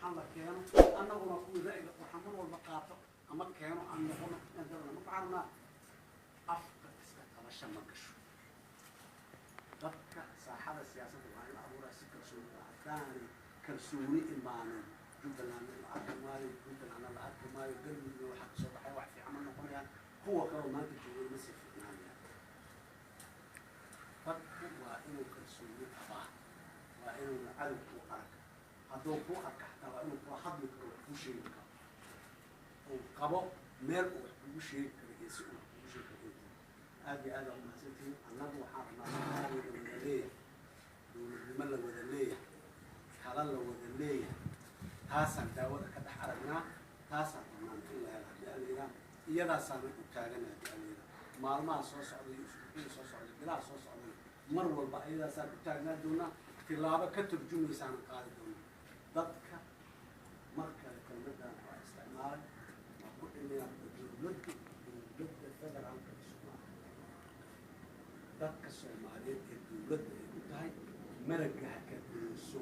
Qurxan la keeno, annaguna kuwii ra'yiga qurxan mar walba qaato ama keeno aan noqono inaan dalna. Marka waxaan rabnaa afka iska qabasho ma gasho. Dadka saaxada siyaasadda waa in la abuuraa si kalsooni ah. Haddaanay kalsooni imaanin, Jubbalandna la arki maayo, Puntlandna la arki maayo, Galmudugna waxaa kasoo baxay wax fiican ma noqonayaan, kuwa kaloo maanta joogay ma sii fiicnaanayaan. Dadku waa inuu kalsooni qabaa, waa inuuna cadow kuu arag. Hadduu kuu arka xataa, waa inuu kula hadli karo, wax kuu sheegi karo, uu qabo meel uu wax kugu sheegi karo iyo si uu wax kugu sheegi karo inuu jiro. Aad iyo aad aa umahadsantihiin. Annagu waxaan rabnaa Soomaaliya la wada leeyahay, dowladnimo la wada leeyahay, tala la wada leeyahay. Taasaan daawada ka dhex aragnaa, taasaan rabnaan in la helo haddii aan yidhaah. Iyadaasaana u taagana haddii aan yidhaah. Maalmaha soo socda iyo usbuucyada soo socda, bilaha soo socdana, mar walba iyadaasaan u taagnaa doonaa, tilaabo ka turjumaysaanan qaadi doonaa. Dadka mar kale kelmadan waa isticmaalay, waa ku cilmiyaa. Dowladdu, dowladda federaalka Soomaaliya, dadka Soomaaliyeed ee dowladda ay u tahay maraga ha ka gooso.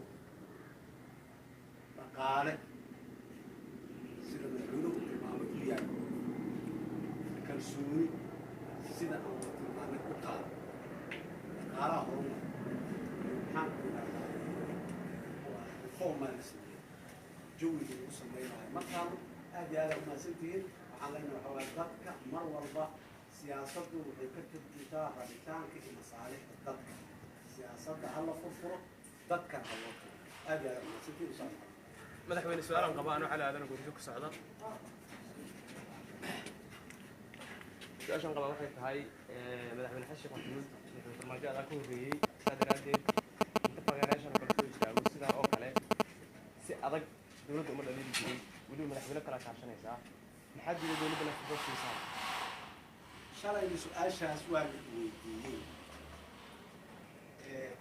Dhaqaale sida madaxweynuhu tilmaamay u yahay, kalsooni sida aan wada tilmaamay u taalo, dhaqaalaha horumar, maxaan ku idhahdaa, reform baa la sameeyey, jawigii lagu samaynayo ma taalo. Aad iyo aad aa umahadsantihiin. Waxaan leenahay waxaa waaye, dadka mar walba siyaasaddu waxay ka turjuntaa rabitaanka iyo masaalixda dadka. Siyaasadda ha la furfuro, dadkan ha loo turo. Aad iyo aad aa umahadsantihiin. Usaas. Madaxweyne, su-aalan qaba anoo Cali Aadan Gurjo ku socda. Su-aashan qaba waxay tahay, madaxweyne Xasan Sheekh Maxamuud, madaxweyne Farmaajo adaa ka horreeyey, saa daraaddeed inta fagaarayaashan oo kale soo istaago sidaa oo kale si adag dowladda uma dhaliili jirin, weliba madaxweyne kalaa kaashanaysaa. Maxaa diiday dowladda inay fursad siisaan? Shalayna su-aashaas waa la weydiiyey.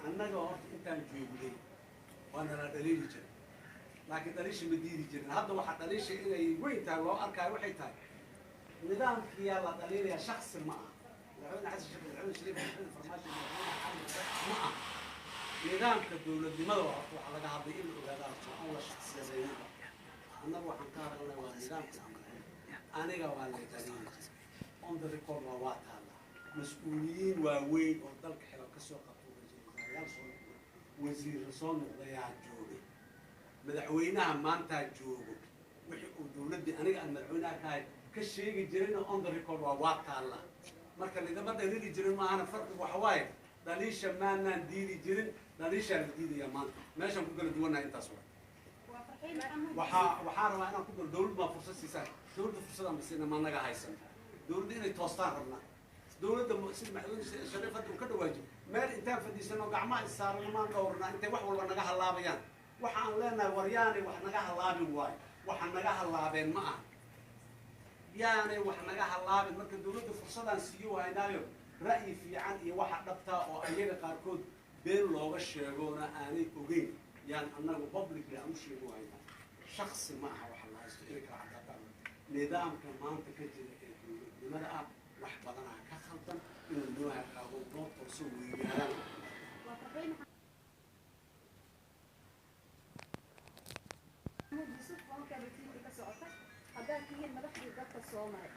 Annaga horta intaan joognay waa nala dhaliili jiray, laakiin dhaliisha ma diidi jirin. Hadda waxaa dhaliisha inay weyn tahay loo arkaayo waxay tahay nidaamkiyaa la dhaliilaya, shaksi ma aha. Madaxweyne Xasan Sheekh, madaxweyne Shariif, madaxweyne Farmaajo, madaxweyne ma aha. Nidaamka dowladnimada waa horta waxaa laga hadlay in la ogaadaa horta aan la shaksiyadaynin. Annaga waxaan ka hadalnay waa nidaamka dowladnimada. Aniga waa lay dhaliili jiray, on the record waa taalla. Mas-uuliyiin waaweyn oo dalka xilal ka soo qabto, ra-iisul wasaarayaal soo noqday, wasiirra soo noqdayaa joogay. Madaxweynaha maantaa joogo wixii uu dowladdii aniga aan madaxweynaha ka ahay ka sheegi jirayna on the record waa taalla. Marka lidama dhaliili jirin maahana, farqigu waxa waaye dhaliisha maanaan diidi jirin, dhaliishaa la diidayaa maanta. Meeshaan ku kala duwannahay intaas waa. Waxaa rabaa inaan ku daro, dowlad baa fursad siisaa. Dowladda fursadaan basiina ma naga haysan. Dowladda inay toostaan rabnaa. Dowladda sida madaxweyne Shariif hadda uu ka dhawaajiyo, meel intaan fadhiisano gacmaha is saarano maan dhowrnaa intay wax walba naga halaabayaan. Waxa aan leenahay war yaanay wax naga halaabin waayo, waxa naga halaabeen ma aha, yaanay wax naga halaabin. Marka dowladda fursadaan siiyo wahaynaayo, ra'yi fiican iyo waxa dhabtaa oo ayaga qaarkood been looga sheegoona aanay ogeyn yaan annagu publicly aan u sheego wahaynaa. Shaksi ma aha waxa la haysto inay kala cadaataan. Nidaamka maanta ka jira ee dowladnimada ah wax badanaa ka khaldan, inuu noo hagaago, noo tooso weynaadan. Waa Farxeen Maxamuud Yuusuf, Wankaba TV ka socota. Haddaad tihiin madaxdii dalka soo maray,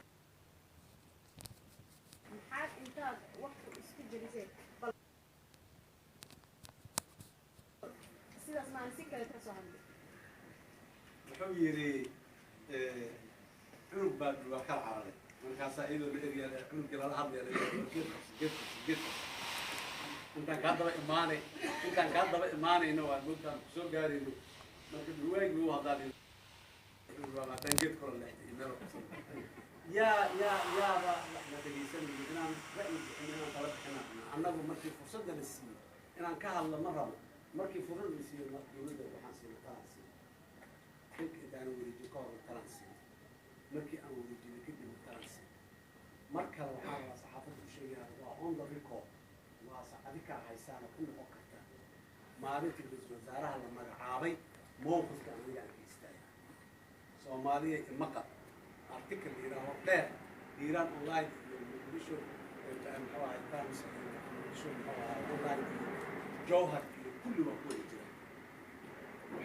maxaad intaad waqti isku geliseen bal sidaas maan si kale ka soo hadlay? Wuxuu yidhi cunug baa dhulwaa kala cararay, markaasaa iyadoo la eryaa cunugii lala hadlaya la yidhi, geed qabso, geed qabso, geed qabso, intaan kaa daba imaanay, intaan kaa daba imaanayno waa moogtaan kusoo gaarayno. Marka dhulwaagii wuu hadlaa, haddaan geed kula leexday iyo meel qabsan yaa yaaba la dhegaysanayo inaan ra'yi bixin, inaan tala bixinaan. Annagu markii fursadda la siiyey inaan ka hadlo ma rabo. Markii fursad la siiyey dowladda waxaan siinay talaan siiyey, xilka intaanan wareejin ka hor talaan siiyey, markii aan wareejinay kadib talaan siiyey. Mar kale waxaa rabaa saxaafadda u sheegaya, waa on the record, waa adikaa haysaana ku noqon karta. Maalintii ra-iisul wasaaraha la magacaabay mowqifka aniga aan ka istaagay, Soomaaliya imaqal article la yidhaaho dheer Hiiraan Online iyo Muqdisho muxuu ahay Times iyo Muqdisho muxuu ahay Online iyo Jowhar iyo kulli waa ku wada jiraan.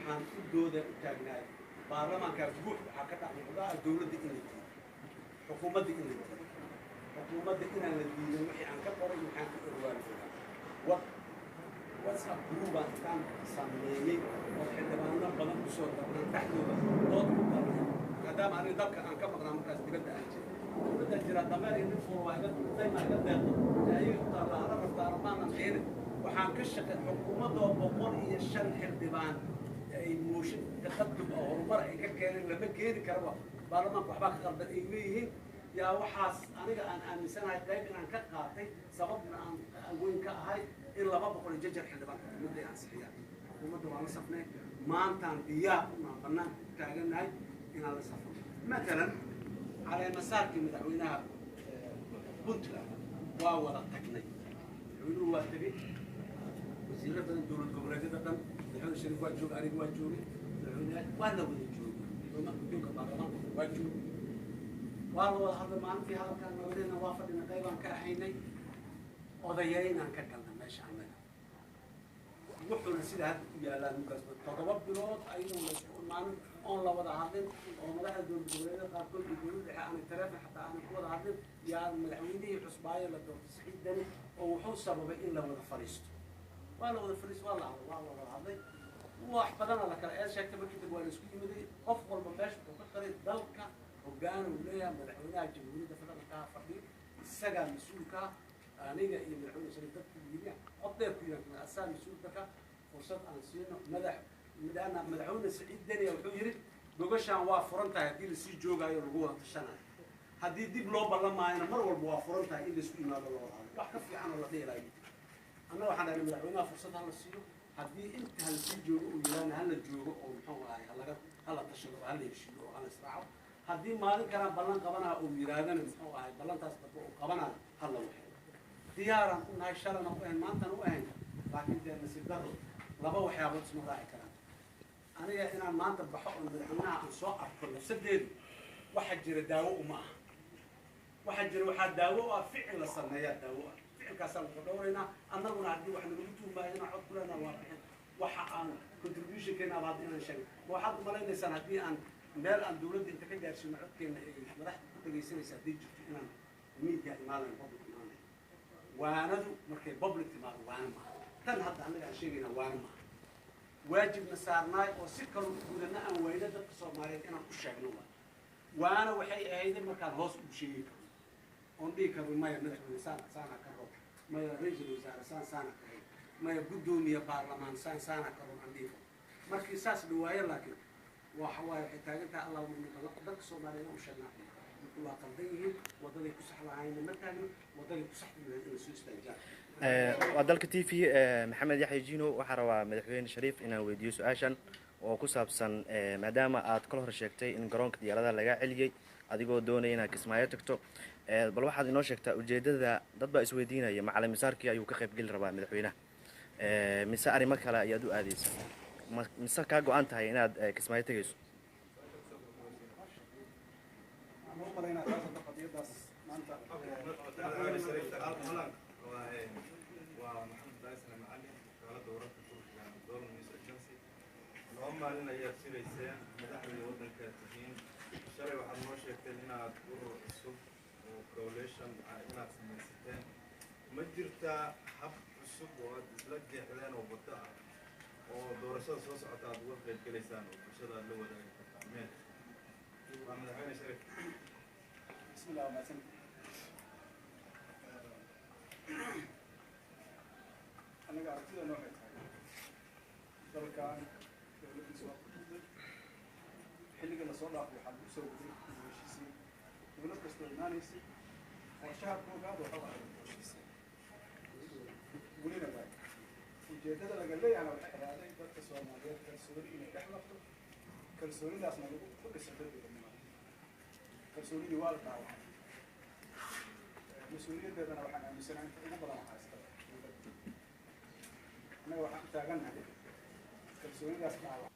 Waxaan u dooda u taagnaay baarlamaankaas guux waxaa ka dhacday ogaa dowladda in la diido, xukuumadda in la diido, xukuumadda inaan la diidin. Wixii aan ka qoray iyo waxaan ka orwaali ogaa WhatsApp group-aan intaan sameeyey oo xildhibaano badan kusoo darnay, dhexdooda dood ku galnay, maadaama aniga dalka aan ka maqnaa markaas, dibadda aan jiray. Dibadda jira dameer iyo nin fuul waa iga dayma iga deeqdo ee ayaga ku taalla hala rabtaa armaanan keenin. Waxaan ka shaqay xukuumaddoo 105 xildhibaan ay mooshin taqadum oo horumar ay ka keeneen lama keeni karaba, baarlamaanka waxbaa ka qaldan ay leeyihiin. Yaa waxaas aniga aan aaminsanahay qayb inaan ka qaatay, sababna aan weyn ka ahay in 200 iyo jajar xildhibaan xukuumadda ay ansixiyaan. Xukuumadda waan la safnay, maantaan diyaar unaan bannaanka ku taagannahay inaan la safno. Matalan, caleemasaarkii madaxweynaha Puntland waa wada tagnay. Madaxweynuhu waa tegey, wasiirro badan, dowlad goboleedyada dhan, Madaxweyne Shariif waa joogay, aniga waa joogay, madaxweyne waa la wada joogay, guddoonka baarlamaanka waa joogay, waa la wada hadlay. Maalintii hadalkaan nabadeena waa fadhina, qaybaan ka ahaynay, odayaynaan ka galna meesha annaga. Wuxuuna sida hadda u yaallaan markaas 7 bilood ayadoon la isku imaanin oon la wada hadlin oo madaxda dowlad goboleedyada qaarkood iyo dowladda dhexe aanay taleefon xataa aanay ku wada hadlin, yaa madaxweynihii cusbaayo la doortay Saciid Deni oo wuxuu sababay in la wada fadhiisto. Waa la wada fadhiisto, waa la hadlay, waa la wada hadlay, wax badana la kala eed sheegtay. Markii dambe waa la isku yimiday. Qof walba meesha wuxuu ka qaray dalka hoggaan uu leeyahay madaxweynaha Jamhuuriyadda Federaalka fadhiyo, isagaa mas-uulka. Aniga iyo Madaxweyne Shariif dadku yimi cod dheer ku yidhaahda asaa mas-uulka ka, fursad aan siino madax madaana. Madaxweyne Saciid Deni wuxuu yidhi gogashaan waa furan tahay haddii lasii joogaayo lagu wada tashanayo, haddii dib loo ballamaayona mar walba waa furan tahay in laisku yimaado loo wada hadlo. Wax ka fiican oo la dhihi lahaa annaga waxaan dhahnay madaxweynaha fursad hala siiyo, haddii inta hala sii joogo uu yidhaahna hala joogo oo muxuu ahay halaga hala tashado oo hala heshiiyo oo hala israaco, haddii maalin kalaan ballan qabanaha uu yidhaahdana muxuu ahay ballantaas dambe uu qabanayo hala waxeeyo. Diyaaraan u nahay, shalana u ahayn, maantana u ahayn. Laakiin dee nasiib darro laba waxyaabood isma raaci karaan. Aniga inaan maanta baxo oo madaxweynaha aan soo arko nafsadeedu waxa jira daawo uma aha. Waxa jira waxaa daawo u ah ficil la sameeyaa daawo ah. Ficilkaasaan wuxuu dhowraynaa annaguna haddii wax nalagu tuhmaayo inaan cod ku leenaha waa bixin waxa aan contributionkeena aba hadda inaan sheegay. Ma waxaad umalaynaysaan haddii aan meel aan dowladda inta ka gaarsiino codkeena ay madaxda ku dhagaysanaysa haddii jirto inaan media imaanayo, public imaanayo? Waanadu markay public timaado waana maaha. Tan hadda annaga aan sheegayna waana maaha. Waajibna saarnaay oo si kaloo u gudana aan wayno dadka Soomaaliyeed inaan u sheegno waay. Waana waxay ahayd markaan hoos ugu sheegi karno oon dhihi karno maya madaxweyne saan saana ka rob, maya ra-iisul wasaare saan saana ka rob, maya guddoomiye baarlamaan saan saana ka rob aan dhihi karno markii saas dhawaayo. Laakiin waxa waaye waxay taagan tahay Allah dadka Soomaaliyeed u sheegnaa waa qaldan yihiin, wadaday ku sax lahaayna ma taagno, wadaday ku saxdi lahayd in la soo istaajaan. Waa Dalka TV, Maxamed Yaxya Jino. Waxaa rabaa Madaxweyne Shariif inaan weydiiyo su-aashan oo ku saabsan maadaama aad kala hor sheegtay in garoonka diyaaradaha lagaa celiyey adigoo doonaya inaad Kismaayo tagto, bal waxaad inoo sheegtaa ujeedada. Dad baa isweydiinaya macalimisaarkii ayuu ka qaybgeli rabaa madaxweynaha mise arrimo kale ayaad u aadeysa, mise kaa go-an tahay inaad Kismaayo tegayso? Waxaan u malaynaa taas hadda qadiyadaas maanta. Waa Maxamed Daisne Macalin, wakaalada wararka Turkiga Anadolu News Agency. 2 maalin ayaad shirayseen, madaxdii waddankaad tihiin. Shalay waxaad noo sheegteen inaad urur cusub oo coalition ah inaad samaysateen. Ma jirtaa hab cusub oo aad isla jeexdeen oo waddo ah oo doorashada soo socota aad uga qayb gelaysaan oo bulshada aad la wadaagi kartaa meel? Waa Madaxweyne Shariif. Bismillah, waa mahadsan. Annaga aragtidana waxay tahay dalkan dowladdiisa waa ku duuday xilliga lasoo dhaafay. Waxaa lagu soo waday dib u heshiisiin. Dowlad kastoo imaanaysay qorshaha koogaad waxuu ahay dib u heshiisiin, welina waay. Ujeeddada laga leeyahana waxay ahaaday dadka Soomaaliyeed kalsooni inay dhex marto, kalsoonidaasna lagu ku dhiso dowladnimada. Kalsoonidii waa la dhaawacay, mas-uuliyaddeedana waxaan aaminsanahay inta ugu badan waxaa iska dowladda. Annaga waxaan u taagannahay kalsoonidaas dhaawac.